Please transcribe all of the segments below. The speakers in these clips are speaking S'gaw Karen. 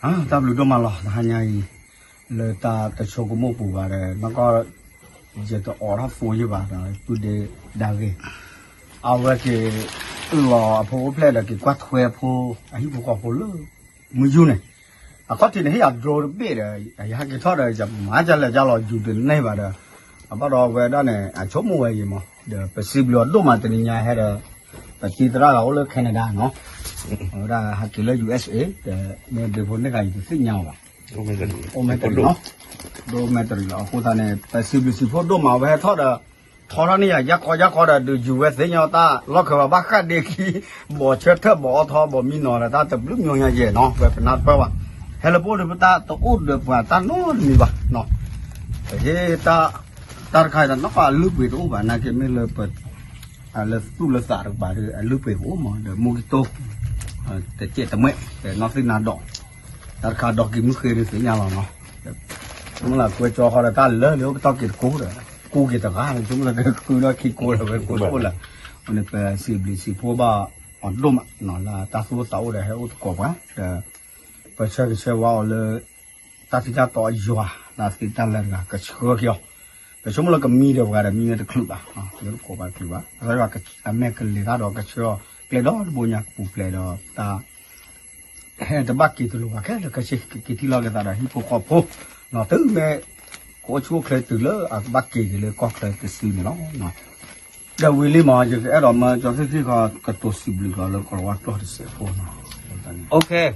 တၢ်ဘျုးဒိၣ်မးလီၤ တဟါညါအံၤ လၢတၢ်တဆိကမိၣ်ပူၤဘၣ်ဒီး နီၢ်ကီၢ် ယတအိးထီၣ်သိယဘၣ်ဒီး ပုၢ်ဒ့ဒၣ်ဂ့ၤ အဝဲက့ၤလီၤအဖိအိၣ်ဖျဲၣ်ဒီး က့ၤကွၢ်ထွဲဖိ အဟံၣ်ဖိဃီဖိလၢ မုၢ်ယူၢ်န့ၣ် အခီၣ်ထံးန့ၣ် ဟ့ၣ်ယၤ drone တဘ့ၣ်ဒီး ယဟဲက့ၤထီၣ်ဒီး ယမၤကလဲၤကလီၤ ယူၤတန့ၢ်ဘၣ်ဒီး အဘၣ်ဒီးဝဲဒၣ်န့ၣ် အဆိကမိၣ်ဝဲအံၤမး ဒီးပစံးဘျုးအီၤဒိၣ်မးတနံၤညါဟဲဒီး ပတံၤသရၣ်ဂၤအိၣ်လၢ Canada နီၤ အဝဲဒၣ်ဟဲက့ၤလၢ ယူၢ်အ့းအ့း ဒီးမ့ၢ်ဒ့ဖိန့ၢ်ဂၤ ယတသ့ၣ်ညါအီၤဘၣ် အိၣ်မဲာ်တရံးနီၤ ဒိၣ်မဲာ်တရံးလီၤ အဃိသတးန့ၣ် ပစံးဘျုးစံးဖှိၣ်ဒိၣ်မး အဝဲဟဲထီၣ်ဒီး ထီထီၣ်န့ၢ်ယၤ ယါခီယါခီဒီး ဒုးယူၤဝဲသ့ၣ်ညါတၢ် လီၢ်ခၢးဘၣ်ဘၣ်ဃးဒ့ခံ ဘီၣ်ဆၢထၢၣ်ဘီၣ်အီထီဘီၣ်မံနီၤဒီး တၢ်တဘျုးမံၤညါယဲၢ်နီၤ ဝဲပနၢ်ပၢၢ်ဘၣ် ဟဲလၢပအိၣ်ဒီးပတၢ်တအိၣ်ဒီးပှၤတၢ်နီတမံၤဘၣ်နီၤ ပဟ့ၣ်တၢ် တၢ်တခါအံၤ တၢ်နီၢ်ကီၢ်အလုၢ်ပှ့ၤတအိၣ်ဘၣ် နာ်က့မ့ၢ်လၢပ လၢသူၣ်လၢသးတကပၤဒီး အလုၢ်ပှ့ၤကအိၣ်မး ဒီးမူကတိၢ် တစဲးတမှဲး ဒီးနီၢ်သ့ၣ်နါဒီး တၢ်တခါဒီးက့ၤမုၢ်ဃ့ဒီးသ့ၣ်ညါလီၤနီၤ ဆိကမိၣ်လၢကွဲကၠီဃီဒီး တၢ်လၢလၢအိၣ်ကတီၢ်က့ၤတကိးဒီး ကိးက့ၤတဂၤ ဆိကမိၣ်လၢကဃုဒီးခံကိးဒီးဝဲကိးတအိၣ်လၢ အဃိန့ၣ်ပစံးဘျုးစံးဖှိၣ်ဘၣ်အီၤဒိၣ်မးနီၤ လၢတၢ်သူၣ်အိၣ်သးအိၣ်ဒီးဟဲအိၣ်သကိးပှၤ ဒီး ပဆၢဂ့ၤဆၢဝါအီၤလၢ တၢ်ထံၣ်တၢ်တီအယွၤ လၢသ့ၣ်တၢ်လၢတဂၤကဆှၢက့ၤအီၤ ပဆိကမိၣ်လၢကမံဒီးပှၤဒီးမံဝဲတချုးဘၣ် လၢတကိးပှၤတချုးဘၣ် အမဲာ်ကလဲၤတၢ်ဒီးကဆှၢအီၤ ကျဲဒီတဘိညါကပူၤဖျဲးဒီးတၢ် ဟဲတဘၣ်က့ၤတလိၤဘၣ်ခဲလၢာ်ခဲဆ့ ကက့ၤထံၣ်လိာ်က့ၤသးဒီးဟံၣ်ဖိဃီဖိ တုၤမ့ၢ် ကအိၣ်ဆူၣ်အိၣ်ချ့တုၤလၢအကဘၣ်က့ၤက့ၤလၢကီၢ်ချၢတစုန့ၣ်လီၤ ဒီးဝံၤလံမး ယကအဲၣ်ဒိးမၢကၠီသ့ၣ်ခံဃီ ကတိၤစံးဘျုးကီးလၢကီၢ်ဝါကျိာ်တစဲးဖိနီၤ Okay.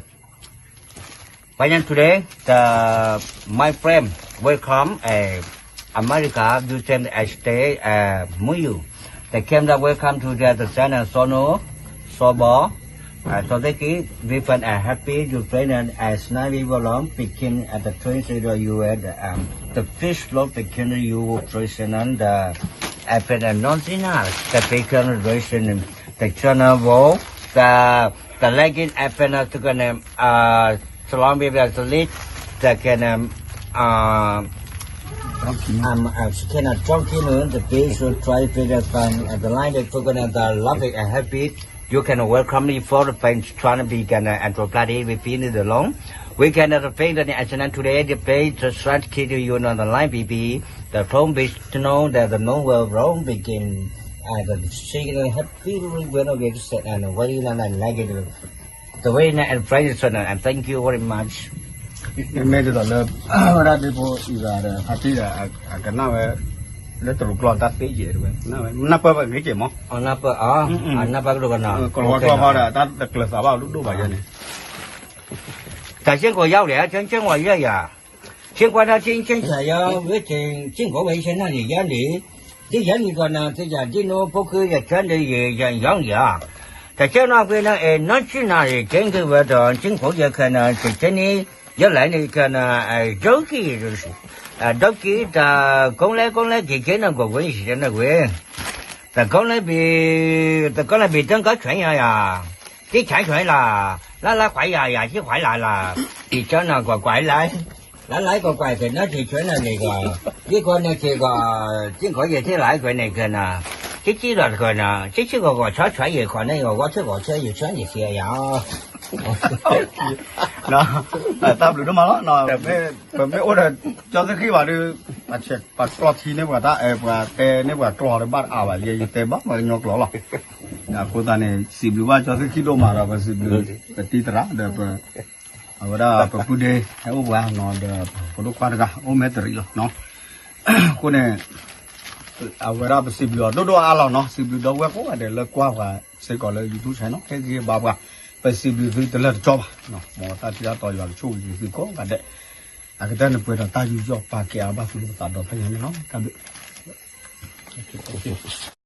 But then today, the, my friend welcome uh, America, you send a stay uh, Muyu. They came to welcome to the, the San Antonio, Sobo, uh, so they give different uh, happy Ukrainian as nine people long begin at the twenty the U S um, the fish load begin you Ukrainian the African and not enough the bacon ration the channel the the legend African uh, Salon Baby Athlete, the can um, uh, um, uh, she cannot jump in the base will try to the fun at the line that coconut the love it and happy. You can welcome me for the fans trying to be gonna and to bloody we feel the long. We can at the fame that the accident today the play the strike kid you on the line B B. The phone be to know that the moon will roll begin. And the signal happy will get set and very long and negative. The way and praise and thank you very much. မ့ၢ်ဒ်သိးလၢ ဝဲဒၣ်ဒ့ဖိအံၤဒီး ဖါတံၢ်ဒီး အကနၣ်ဝဲ လၢတရူးကျီၢ်တၢ်သ့ယဲၢ်တဝဲ နၢ်ပၢၢ်ဘၣ်ဂ့ၤက့ၤမး နၢ်ပၢၢ်အီၤ နၢ်ပၢၢ်ကဒိကနၤ ကလီၤဝါကျီၢ်ဃီဒီး တၢ်တကျၢၤသးဘၣ်ဒိၣ်ဒိၣ်ဘၣ်ယဲန့ၣ် တၢ်စ့ၢ်ကီးယါဝဲ စ့ၢ်ကီးယါယါ စ့ၢ်ကီးတၢ်စ့ၢ်ကီးယါ ဝဲစ့ၢ်ကီးဝဲယဲၢ်နၢ်န့ၣ်ယါန့ၣ် ဒ်ယၤန့ၣ်ကီးနၤ သ့ယၤဒ်နိဖိဃုယၤ ကၠၢ်ဒ်ယဲယၤယၤန့ၣ်ဧါ တၢ်ကဲနီၢ်ကွ့နၤအဲၣ် နီၢ်ဆံနၤန့ၣ် ကဲက့ၤဝဲဒီး ကၠ့ၣ်ခိၣ်ယဲၢ်ခဲနၤ တကဲန့ၣ် ယဲၢ်လဲၣ်န့ၣ်ခဲနၤ ဒိကံၢ် ဒိကံၢ်တၢ် ကိးလဲၣ်ကိးလဲၣ်က့ၤက့ၤနၤကွ့ၢ်ကွ့ၢ် ယံၤတဲနၤကွ့ၢ် တကိးလဲၣ်ဘ့ၣ် တကိးလဲၣ်ဘ့ၣ်တၢ်ကီဆွဲယၤယၤ က့ၢ်ဆါဆွဲလီၤ လၢလၢကွၢ်ယၤယၤ က့ၢ်ခွါလီၤလီၤ က့ၢ်ကၠီနၤကွၢ်ကွၢ်လီၤ လၢလၢကွၢ်ကွၢ်က့ၤနၢ်က့ၤဆွဲနၤန့ၣ်ကီး ယ့ၢ်ကီးနၢ်က့ၤကီး က့ၢ်ကီးယဲၢ်ထံၣ်လီၤကွ့ၢ်န့ၣ်က့ၤနၤ က့ၢ်က့ၢ်လီၤတကီးနၤ က့ၢ်က့ၢ်ဂီၤဂီၤဆီဆွဲယဲၢ်ခီန့ၣ် ဂီၤဂီၤဆီဂီၤဆီယဲၢ်ဆွဲယဲၢ်ဆံယၤ တၢ်ဘျုးဒိၣ်မးလီၤ ပမ့ၢ်အိၣ်ဒီး ကၠီသ့ၣ်ခံဘၣ်ဒီး ပှၤကျီၢ်ထံန့ၢ်ပှၤတၢ်အဲၣ် ပှၤတဲန့ၢ်ပှၤကျီၢ်ဒီးဘၣ်တအါဘၣ် ယဲယတဲဘၣ်ပှၤကညီကျိာ်လီၤ အဃိသတးန့ၣ် စံးဘျုးဘၣ်ကၠီသ့ၣ်ခံဒိၣ်မးဒီး ပစံးဘျုး ပတံၤသရၣ်ဒီးပ အဝဲဒၣ်ပပုၢ်ဒ့ ဟဲအိၣ်ပှၤနီၤဒီး ပဒိၣ်ခွါတဂၤ အိၣ်မဲာ်တရံးလီၤနီၤ အဃိန့ၣ် အဝဲဒၣ်ပစံးဘျုးအီၤဒိၣ်ဒိၣ်အါအါလီၤနီၤ စံးဘျုးဒီပုၢ်ဝဲၢ်ကိးဂၤဒဲးလၢကွၢ်ပှၤစ့ၢ်ကီးလၢ YouTube channel ခဲက့ၤဘါပှၤ ပစံးဘျုးသုတလၢာ်တကၠီဘၣ် မ်တၢ်ထံၣ်တၢ်တီယွၤကဆိၣ်ဂ့ၤသုကိးဂၤဒဲး အကတၢၢ်န့ၣ်ပှဲၤဒီးတၢ်ယူးယီၣ်ပာ်ကဲအါဘၣ်သုလၢပသးဒီဖျၢၣ်ညါန့ၣ်လီၤ တၢ်ဘျုး